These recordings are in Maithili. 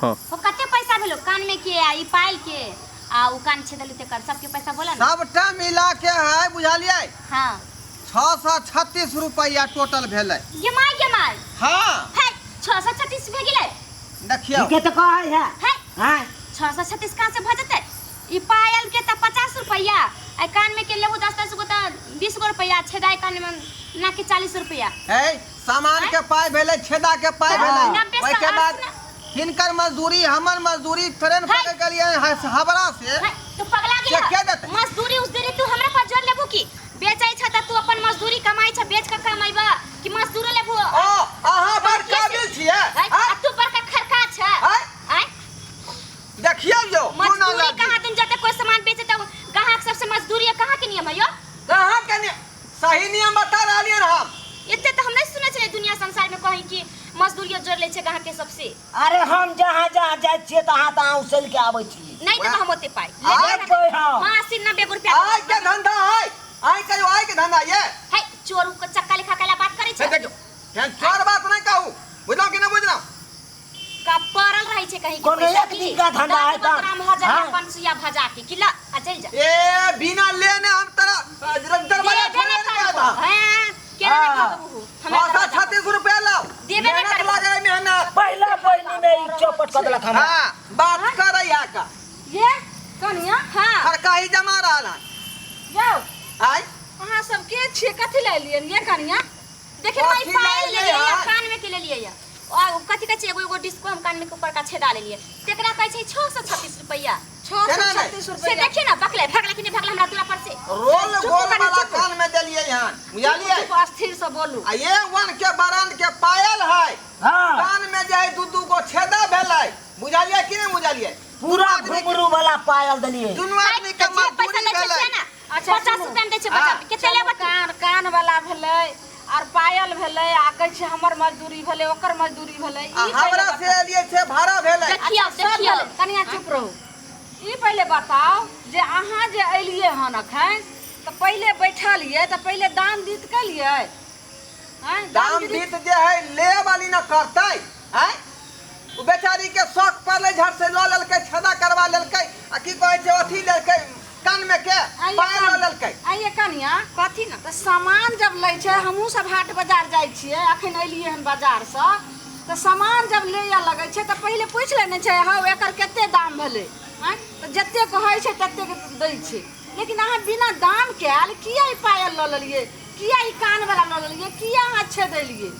हाँ। हो कते पैसा भेलो कान में के आ ई पायल के आ उ कान छेदली तेकर सबके पैसा बोला ना। सबटा मिला के है बुझलियै? हाँ। 636 रुपया टोटल भेलै। गे माय गे माय। हाँ। है 636 भे गेलै। देखियौ। ठीके तऽ कहै है। है। हाँ। 636 कहाँ से भऽ जेतै? ई पायल के तऽ 50 रुपया आ कान में के लेबू 10 10 गो तऽ 20 गो रुपया छेदाय कान में ना के 40 रुपया। है सामान के पाई भेलै, छेदा के पाई भेलै, नब्बे सौ ओहिके बाद अस्सी। हिनकर मजदूरी हमर मजदूरी ट्रेन है। पकड़ गेलियै हबरा से। है, तू पगला गेल के के देतै? मजदूरी उजदूरी तू हमरा पास जोड़ लेबू की? बेचै छ त तू अपन मजदूरी कमाई छ, बेच के कमाइबा कि मजदूरो लेबू? ओ अहाँ बड़ काबिल छियै। है, आ तू बड़का खरका छ। है? आय? देखियौ यौ, कोना मजदूरी लागी। कहाँ तुम जते कोई सामान बेचे त ग्राहक सबसे मजदूरी कहाँ के नियम है यो? कहाँ के नियम? सही नियम बता रहलियै हम। एते त हम नहीं सुनै छलियै दुनिया संसार में कहीं कि मजदूरी जोड़ लै छै ग्राहक के सबसे। अरे हम जहाँ जहाँ जाइ छियै तहाँ तहाँ उछलि के आबै छी। नहीं देबो हम ओते पाई। आइ देबै हम। हाँ, 80-90 गो रुपया। आइ के धंधा है, आइ कहियो आइ के धंधा ये। है चोर के चक्का लिखा कैला बात करै छै। हे देखियौ, हेन चोर बात नहीं कहू, बुझलौ कि नहीं बुझलौ? का पड़ल रहै छै कहीं के कोनो पैसा एक की? दिन का धंधा है दस गो तऽ। तोरा हम हजार हाँ। पाँच सौ भजा के कि ला आ चल जा। ए बिना लेने हम तोरा दरवाजा देबे छोड़े नहीं नहीं करबो। था। हाँ, केना नहीं हाँ। भगबू? हमरा छह सौ दरवाजा छत्तीस रुपया लाओ। देबे नहीं मेहनत करबो। लगे मेहनत। पहिला बहिनी में ई चौपट कऽ देलक हमरा। हाँ, बात करे यहाँ का। ये कनिया। हाँ। खड़का ही जमा रहा है। यौ। आय। अहाँ सब के छियै, कथी लए एलियै ये कनिया? देखिन माई कथी पायल लए लेलियै, एलियै? कान में के लेलियै या। आ उ कथी कहै छै, एगो एगो डिस्को हम कान में के ऊपर का छेदा लेलियै। तेकरा कहै छै 636 रुपैया। छह सौ केना नहि? छत्तीस से रुपैया। देखिए ना, बकले भगला कि नहीं भगला हमरा दूरा पर से। रोल चुप गोल कनी, वाला चुप। कान में देलियै हन, बुझलियै? चुप, अस्थिर से बोलू। आ ये वन के बरांड के पायल है। हाँ। कान में जे है दू दू गो छेदा भेलै, बुझलियै कि नहीं बुझलियै? पूरा घुंघरू वाला पायल देलियै। दुनू आदमी के जे पैसा मजदूरी लै छै भेलै। से ना। अच्छा, 50 सुनू। रुपया में दै छै बच्चा। हाँ। कते लेबै तू? कान वाला भेलै और पायल भेलै, आ कहै छै हमर मजदूरी भेलै, ओकर मजदूरी भेलै। आ ई पहिले हमरा बताउ। से एलियै से भाड़ा भेलै। देखियौ, अच्छा, सब देखियौ। भेलै। कनिया चुप रहू। ई पहिले बताउ जे अहाँ जे एलियै हन अखन तऽ पहिले बैठलियै तऽ पहिले दाम दीत केलियै? आँय, दाम दीत दीत जे है ले वाली न करतै, आँय? ओ बेचारी के शौक पड़लै, झट से लऽ लेलकै, छेदा करवा लेलकै, आ की कहै छै अथी लेलकै कान में के आइये पायल लऽ लेलकै। आइये कनिया। कथी न? तऽ सामान जब लै छै, हमहूँ सब हाट बाजार जाइ छियै, अखन एलियै हन बाजारसँ, तऽ सामान जब लेय लगै छै तऽ पहिले पूछि लेने छै, हौ एकर कते दाम भेलै? आँय, तऽ जते कहै छै ततेक दै छै। लेकिन अहाँ बिना दाम कयल किया ई पायल लऽ लेलियै, किया ई कानवला लऽ लेलियै, किया अहाँ छेदेलियै?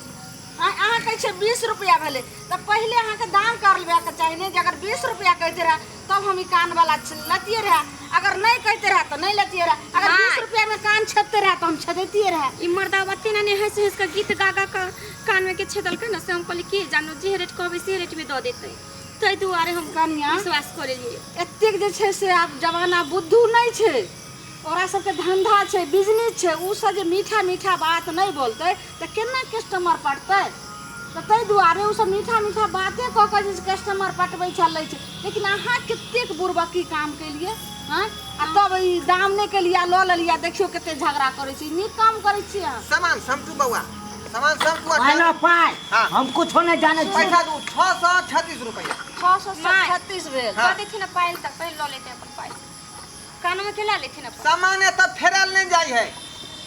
आँय, अहाँ कहै छियै 20 रुपैआ भेलै, तऽ पहिले अहाँके दाम कर लेबाके चाही ने, जे अगर 20 रुपैआ कहिते रहए तब हम ई कानवला लेतियै रहए, अगर नहि कहिते रहए तऽ नहि लेतियै रहए। अगर हाँ। 20 रुपैआमे कान छेदते रहए तऽ हम छेदैतियै रहए। ई मर्दा ओते ने हँसि हँसि कऽ गीत गा गा कऽ कानमे के छेदलकै ने, से हम कहलियै की जानो जे रेट कहबै से रेटमे दऽ देतै, ताहि दुआरे हम कनिया, विश्वास कऽ लेलियै। एतेक जे छै से आब जमाना बुद्धू नहि छै, ओकरा सबके धंधा छै, बिजनेस छै। ओ सब जे मीठा मीठा बात नहि बोलतै तऽ केना कस्टमर पटतै? तऽ ताहि दुआरे ओ सब मीठा मीठा बाते कऽ कऽ जे कस्टमर पटबै छै, लै छै। लेकिन अहाँ कतेक बुड़बकी काम केलियै? आँय, आ तब ई दाम नहि केलियै, लऽ लेलियै, देखियौ कते झगड़ा करै छी। नीक काम करै छियै अहाँ। सामान समटू बौआ, सामान समटू। आइलो पाइ। हाँ। हम कुछो नहीं जाने छी। पैसा दू, 636 रुपया। 636 भेल। हाँ। दऽ देथिन ने पायल तऽ पहिले लऽ लेतै अपन पाइ, कानमे के लऽ लेथिन अपन। सामान एतऽ फेरल नहीं जाइ है,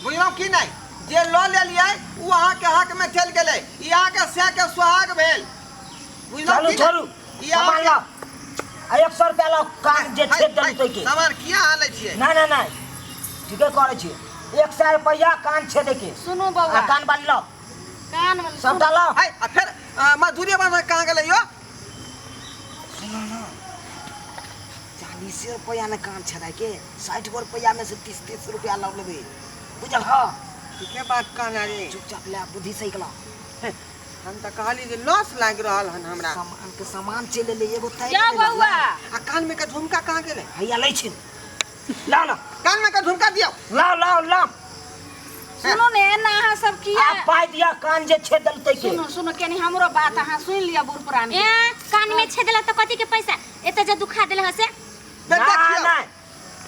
बुझलहुँ कि नहीं? जे लऽ लेलियै ओ अहाँके हक में चलि गेलै, ई अहाँके सैह के सुहाग भेल, बुझलहुँ चलू कि नहीं? छोड़ू, ई सामान अहाँके लाउ। आ 100 रुपया लाउ, कान जे छेद देलू तैके। सामान किया अहाँ लै छियै? नहीं नहीं नहीं, ठीके करै छियै। 100 रुपया कान छेदे के। सुनू बौआ। आ कान बाली लाउ। कान वाली सबटा लाउ। है, आ फेर, मजदूरी बना कहाँ गेलै यो? सुनू ना, 40 रुपया में कान छेदाय के, 60 गो रुपया में से 30-30 रुपया लऽ लेबै, बुझल ह? ठीके बात कहना रे। चुपचाप ले, बुद्धि सही कला। हम तऽ कहली जे लॉस लागि रहल हन हमरा। सामान के सामान चलि एलै, एगो तय जा बौआ। आ कान में के झुमका कहाँ गेलै? हैया लै छी। लाउ ना। कान में के झुमका दियौ। लाउ, लाउ, लाउ। सुनू ने, एना अहाँ सब किया? आ पाइ दिअ, कान जे छेद देलकै के। सुनू, सुनू, कनी हमरो बात अहाँ सुनि लिअ बूढ़ पुरान के। ए, कान में छेदला तऽ कथी के पैसा? एतऽ जे दुखा देल हसे। तऽ ना, देखियौ। ना,